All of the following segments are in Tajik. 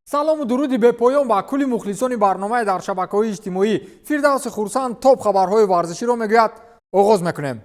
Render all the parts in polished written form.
Салому дуруди бепоён ба кулли мухлисони барномаи дар шабакаҳои иҷтимоӣ. Фирдавси Хурсанд топ хабарҳои варзиширо мегӯяд. Оғоз мекунем.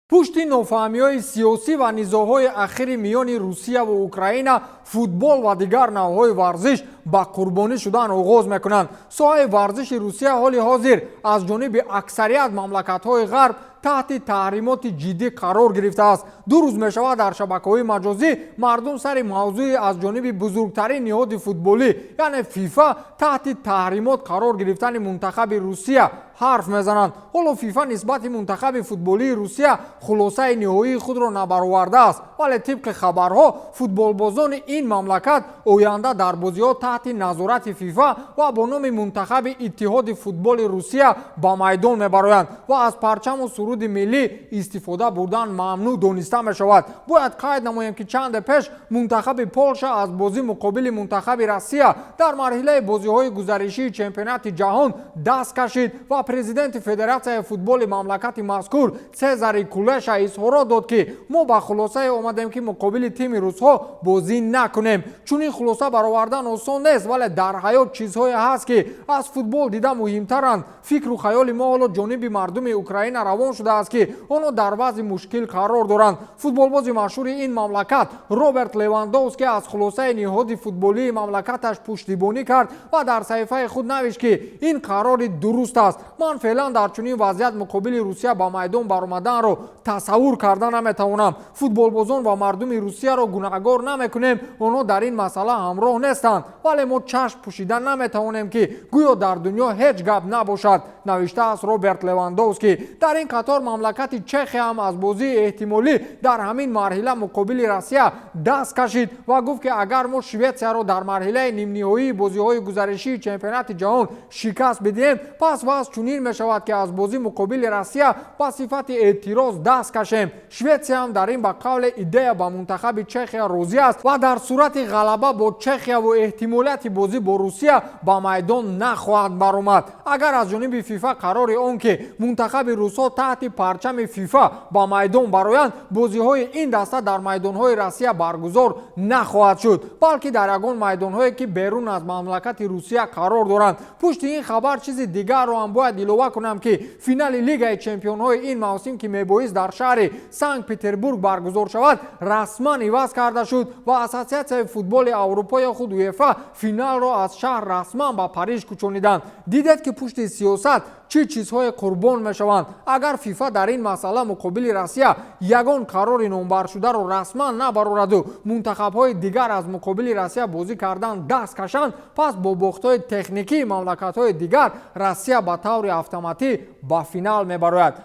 Пушти нофаҳмиҳои сиёсӣ ва низоъҳои ахири миёни Русия ва Украина футбол ва дигар навъҳои варзиш ба қурбонӣ шудан оғоз мекунанд. Соҳаи варзиши Русия ҳоли ҳозир аз ҷониби аксарият мамлакатҳои Ғарб таҳти таҳримоти ҷиддӣ қарор гирифтааст. 2 рӯз мешавад, дар шабакаҳои маҷозӣ мардум сари мавзӯи аз ҷониби бузургтарин ниҳоди футболӣ, яъне ФИФА, таҳти таҳримот қарор гирифтани мунтахаби Русия ҳарф мезананд. Ҳоло ФИФА нисбати мунтахаби футболии Русия хулосаи ниҳоии худро набаровардааст, вале тибқи хабарҳо футболбозони ин мамлакат оянда дар бозиҳо таҳти назорати ФИФА ва бо номи мунтахаби Иттиҳоди футболи Русия ба майдон мебароянд ва аз парчаму суруди миллӣ истифода бурдан мамнӯъ дониста мешавад. Бояд қайд намоем, ки чанде пеш мунтахаби Полша аз бозӣ муқобили мунтахаби Россия дар марҳилаи бозиҳои гузаришии Чемпионати ҷаҳон даст кашид ва президенти Федератсияи футболи мамлакати мазкур Цезари Кулеша изҳорот дод, ки мо ба хулосае омадем, ки муқобили тими русҳо бозӣ накунем. Чунин хулоса баровардан осон нест, вале дар ҳаёт чизҳое ҳаст, ки аз футбол дида муҳимтаранд. Фикру хаёли мо ҳоло ҷониби мардуми Украина равон шудааст, ки онҳо дар вазъи мушкил қарор доранд. Футболбози машҳури ин мамлакат Роберт Левандовский аз хулосаи ниҳоди футболии мамлакаташ пуштибонӣ кард ва дар саҳифаи худ навишт, ки ин қарори дуруст аст. Ман феълан дар чунин вазъият муқобили Русия ба майдон баромаданро тасаввур карда наметавонам. Футболбозон ва мардуми Русияро гунаҳгор намекунем, онҳо дар ин масъала ҳамроҳ нестанд, вале мо чашм пӯшида наметавонем, ки гӯё дар дунё ҳеҷ гап набошад, навиштааст Роберт Левандовский. Дар ин қатор мамлакати Чехия ҳам аз бозии эҳтимолӣ дар ҳамин марҳила муқобили Россия даст кашид ва гуфт, ки агар мо Шветсияро дар марҳилаи нимниҳоии бозиҳои гузаришии Чемпионати ҷаҳон шикаст бидиҳем, пас вазъ чунин мешавад, ки аз бозӣ муқобили Россия ба сифати эътироз даст кашем. Шветсия ҳам дар ин ба қавле идея ба мунтахаби Чехия розӣ аст ва дар сурати ғалаба бо Чехияву эҳтимолияти бозӣ бо Русия ба майдон нахоҳад баромад. Агар аз ҷониби ФИФА қарори он, ки мунтахаби русҳо таҳти парчами ФИФА ба майдон бароянд, бозиҳои ин даста дар майдонҳои Россия баргузор нахоҳад шуд, балки дар ягон майдонҳое, ки берун аз мамлакати Русия қарор доранд. Пушти ин хабар чизи дигарро ҳам бояд илова кунам, ки финали Лигаи чемпионҳои ин мавсим, ки мебоист дар шаҳри Санкт Петербург баргузор шавад, расман иваз карда шуд ва Ассотсиатсияи футболи Аврупо ё худ УЕФА финалро аз шаҳр расман ба Париж кӯчониданд. Дидед, ки пушти сиёсат чӣ чизҳое қурбон мешаванд. Агар ФИФА дар ин масъала муқобили Россия ягон қарори номбаршударо расман набарораду мунтахабҳои дигар аз муқобили Россия бозӣ кардан даст кашанд, пас бо бохтҳои техникии мамлакатҳои дигар Россия ба таври автоматӣ ба финал мебарояд.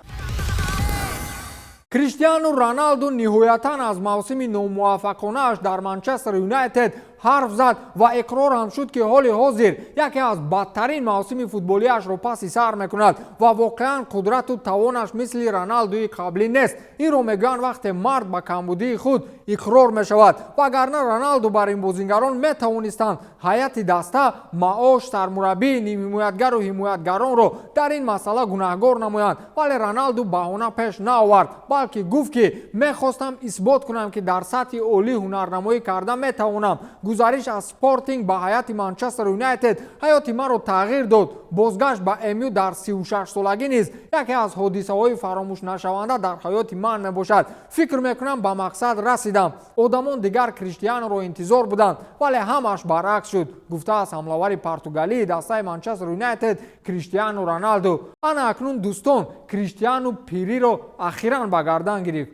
Криштиану Роналду ниҳоятан аз мавсими номуваффақонааш дар Манчестер Юнайтед ҳарф зад ва иқрор ҳам шуд, ки ҳоли ҳозир яке аз бадтарин мавсими футболиашро паси сар мекунад ва воқеан қудрату тавонаш мисли Роналдуи қаблӣ нест. Инро мегӯянд, вақте мард ба камбудии худ иқрор мешавад, вагарна Роналду бар ин бозингарон метавонистанд ҳайати даста, маош, сармураббӣ, нимҳимоятгару ҳимоятгаронро дар ин масъала гунаҳгор намоянд, вале Роналду баҳона пеш наовард, балки гуфт, ки мехостам исбот кунам, ки дар сатҳи олӣ ҳунарнамоӣ карда метавонам. Гузариш аз Спортинг ба ҳайати Манчестер Юнайтед ҳаёти маро тағйир дод. Бозгашт ба МЮ дар 36-солагӣ низ яке аз ҳодисаҳои фаромӯшнашаванда дар ҳаёти ман мебошад. Фикр мекунам, ба мақсад расидам. Одамон дигар Криштиануро интизор буданд, вале ҳамаш баръакс шуд, гуфтааст ҳамлавари португалии дастаи Манчестер Юнайтед Криштиану Роналду. Ана акнун, дӯстон, Криштиану пириро ахиран ба гардан гирифт.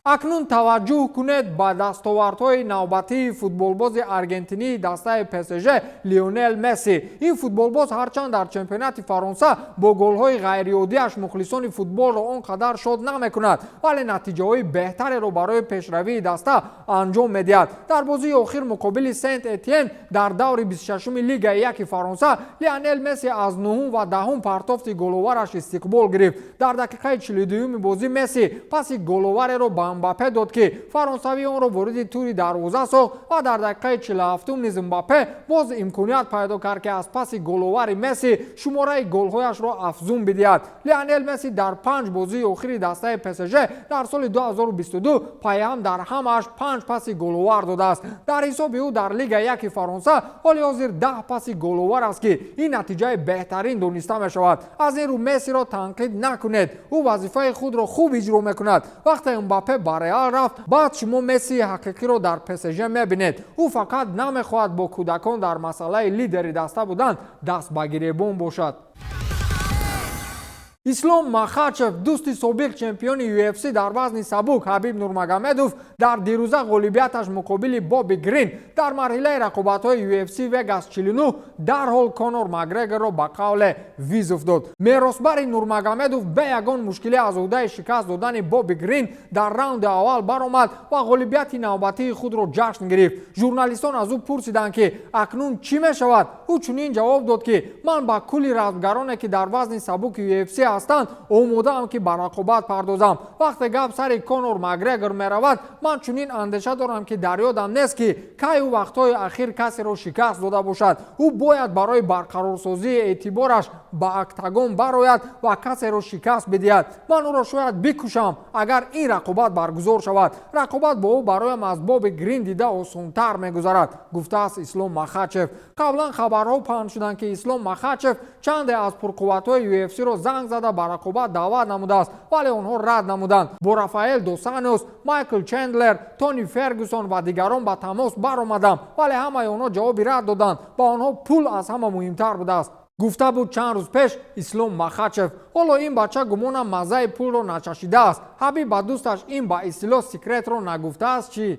Акнун таваҷҷӯҳ кунед ба дастовардҳои навбатии футболбози аргентинии дастаи ПСЖ Лионел Месси. Ин футболбоз ҳарчанд дар чемпионати Фаронса бо голҳои ғайриоддиаш мухлисони футболро он қадар шод намекунад, вале натиҷаҳои беҳтареро барои пешравии даста анҷом медиҳад. Дар бозии охир муқобили Сент Этиен дар даври 26-уми Лигаи яки Фаронса Лионел Месси аз нуҳум ва 10-ум партофти головараш истиқбол гирифт. Дар дақиқаи 42-юми бозӣ Месси паси головареро ба Мбаппе дод, ки фаронсавӣ онро вориди тури дарвоза сохт. Ва дар дақиқаи 47-ум низ Мбаппе боз имконият пайдо кард, ки аз паси головари Месси шумораи голҳояшро афзун бидиҳад. Лионел Месси дар панҷ бозии охири дастаи ПСЖ дар соли 2022 пайҳам дар ҳамааш панҷ паси головар додааст. Дар ҳисоби ӯ дар Лига яки Фаронса ҳоли ҳозир 10 паси головар аст, ки ин натиҷаи беҳтарин дониста мешавад. Аз ин рӯ Мессиро танқид накунед, ӯ вазифаи худро хуб иҷро мекунад. Вақте Мбаппе ба Реал рафт, баъд шумо Мессии ҳақиқиро дар ПСЖ мебинед. Ӯ фақат намехоҳад бо кӯдакон дар масъалаи лидери даста будан даст ба гиребон бошад. Ислом Махачев, дӯсти собиқ чемпиони UFC дар вазни сабук Ҳабиб Нурмагомедов, дар дирӯза ғолибияташ муқобили Боби Грин дар марҳилаи рақобатҳои UFC Vegas 49 дарҳол Конор Макгрегорро ба қавле вызов дод. Меросбари Нурмагомедов бе ягон мушкилӣ аз ӯҳдаи шикаст додани Боби Грин дар раунди аввал баромад ва ғолибияти навбатии худро ҷашн гирифт. Журналистон аз ӯ пурсиданд, ки акнун чӣ мешавад. Ӯ чунин ҷавоб дод, ки ман ба кулли размгароне, ки дар вазни сабуки UFC ҳастанд, омодаам, ки ба рақобат пардозам. Вақте гап сари Конор Макгрегор меравад, ман чунин андеша дорам, ки дар ёдам нест, ки кай ӯ вақтҳои ахир касеро шикаст дода бошад. Ӯ бояд барои барқарорсозии эътибораш ба октагон барояд ва касеро шикаст бидиҳад. Ман ӯро шояд бикушам, агар ин рақобат баргузор шавад. Рақобат бо ӯ бароям аз Боби Грин дида осонтар мегузарад, гуфтааст Ислом Махачев. Қаблан хабарҳо паҳн шуданд, ки Ислом Махачев чанде аз пурқувватҳои UFC-ро занг зада ба рақобат даъват намудааст, вале онҳо рад намуданд. Бо Рафаэл дос Анжос, Майкл Чендлер, Тони Фергюсон ва дигарон ба тамос баромадам, вале ҳамаи онҳо ҷавоби рад доданд. Ба онҳо пул аз ҳама муҳимтар будааст, гуфта буд чанд рӯз пеш Ислом Махачев. Ҳоло ин бача, гумонам, маззаи пулро начашидааст. Ҳабиб ба дӯсташ ин ба истилоҳ секретро нагуфтааст чӣ?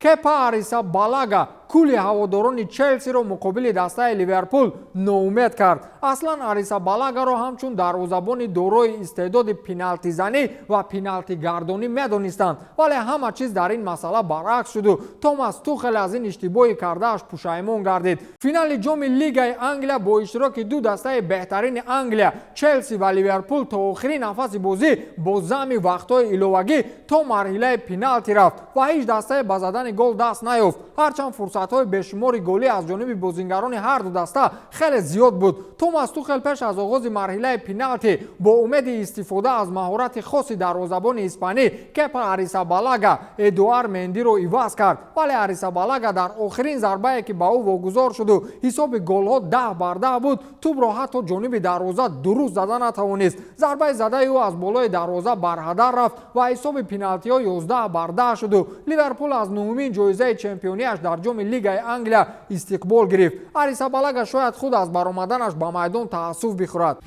Кепа Арисабалага кулли ҳаводорони Челсиро муқобили дастаи Ливерпул ноумед кард. Аслан Арисабалагаро ҳамчун дарвозабони дорои истеъдоди пеналтизанӣ ва пеналтигардонӣ медонистанд, вале ҳама чиз дар ин масъала баръакс шуду Томас Тухел аз ин иштибоҳи кардааш пушаймон гардид. Финали ҷоми Лигаи Англия бо иштироки ду дастаи беҳтарини Англия, Челси ва Ливерпул, то охирин нафаси бозӣ бо зами вақтҳои иловагӣ то марҳилаи пеналти рафт ва ҳеҷ дастае ба задани гол даст наёфт, ҳарчанд фурсатҳои бешумори голӣ аз ҷониби бозингарони ҳарду даста хеле зиёд буд. Томас Тухел пеш аз оғози марҳилаи пеналти бо умеди истифода аз маҳорати хоси дарвозабони испанӣ Кепа Арисабалага Эдуар Мендиро иваз кард, вале Арисабалага дар охирин зарбае, ки ба ӯ вогузор шуду ҳисоби голҳо 10 бар 10 буд, тӯбро ҳатто ҷониби дарвоза дуруст зада натавонист. Зарбаи задаи ӯ аз болои дарвоза барҳадар рафт ва ҳисоби пеналтиҳо 11 бар 10 шуду Ливерпул аз нуҳумин ҷоизаи чемпионияш дар ҷоми Лигаи Англия истиқбол гирифт. Арисабалага шояд худ аз баромаданаш ба майдон таассуф бихӯрад.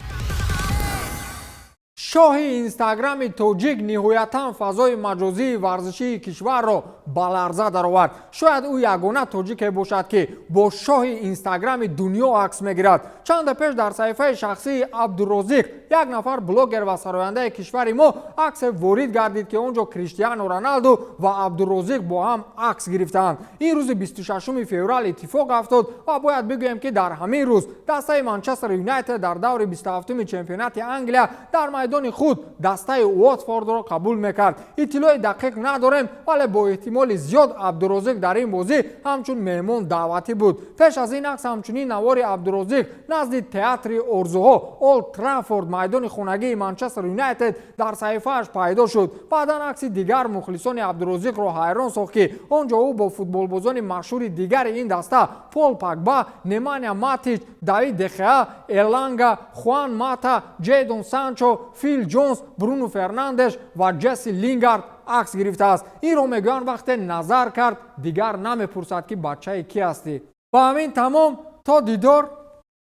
Шоҳи Инстаграми тоҷик ниҳоятан фазои маҷозии варзишии кишварро ба ларза даровард. Шояд ӯ ягона тоҷике бошад, ки бо шоҳи Инстаграми дунё акс мегирад. Чанде пеш дар саҳифаи шахсии Абдурозиқ, як нафар блогер ва сарояндаи кишвари мо, аксе ворид гардид, ки он ҷо Криштиану Роналду ва Абдурозиқ бо ҳам акс гирифтаанд. Ин рӯзи 26 феврал иттифоқ афтод ва бояд бигӯем, ки дар ҳамин рӯз дастаи Манчестер Юнайтед дар даври 27-уми чемпионати Англия дар майдони худ дастаи Уотфордро қабул мекард. Иттилои дақиқ надорем, вале бо эҳтимоли зиёд Абдурозиқ дар ин бозӣ ҳамчун меҳмон даъватӣ буд. Пеш аз ин акс ҳамчунин навори Абдурозиқ назди театри орзуҳо, Олд Траффорд, майдони хонагии Манчестер Юнайтед, дар саҳифааш пайдо шуд. Баъдан акси дигар мухлисони Абдурозиқро ҳайрон сохт, ки он ҷо ӯ бо футболбозони машҳури дигари ин даста Пол Погба, Неманя Матич, Давид Дехеа, Эланга, Хуан Мата, Ҷейдон Санчо, Фил Ҷонс, Бруно Фернандеш ва Ҷесси Лингард акс гирифтааст. Инро мегӯянд, вақте назар кард, дигар намепурсад, ки бачаи кӣ ҳастӣ. Ба ҳамин тамом, то дидор,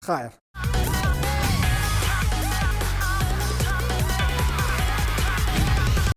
хайр.